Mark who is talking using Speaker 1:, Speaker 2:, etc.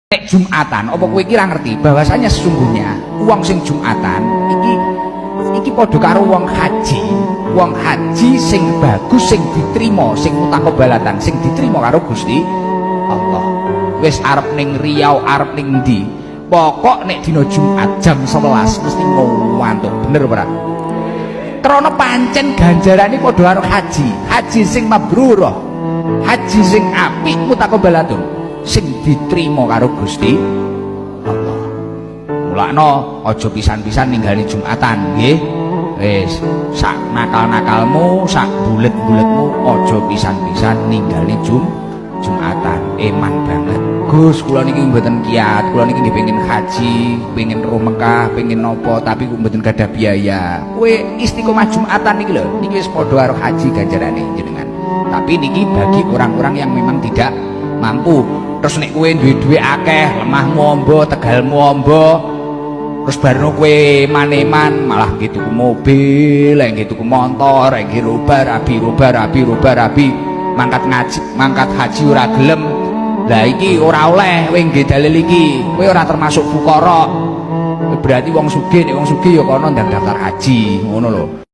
Speaker 1: Nek Jumatan, apa kowe iki ra ngerti bahwasanya sesungguhnya wong sing Jumatan iki iki padha karo wong haji, wong haji sing bagus, sing diterima, sing mutaqabbalatan, sing diterima karo Gusti Allah. Wis arep ning Riau, arep ning ndi, pokok nek dina Jumat jam 11 mesti ngantuk, bener ora? Krana pancen ganjarane padha karo haji, haji sing mabrurah, haji sing apik, mutaqabbalatun, sing diterima karo Gusti Allah. Mulakno aja pisan-pisan ninggali Jumatan, nggih. Wis sak nakal-nakalmu, sak bulet-buletmu, aja pisan-pisan ninggali Jumatan. Eman banget. Gus, kula niki mboten kiat, kula niki nggih pengen haji, pengen roh Mekah, pengen nopo, tapi kok mboten gadah biaya. Kowe istiqomah Jumatan niki lho, niki wis padha karo haji ganjarane jenengan. Tapi niki bagi orang-orang yang memang tidak mampu. Terus nek kowe duwe dhuwit akeh, lemahmu amba, tegalmu amba, terus barno kowe maneman malah nggih tuku mobil, nggih tuku motor, nggih roba rabi roba rabi roba rabi, mangkat ngaji, mangkat haji ora gelem. Lah iki ora oleh, kowe nggih dalil iki, kowe ora termasuk fukara. Berarti wong sugih, nek wong sugih ya kono ndang daftar haji, ngono lho.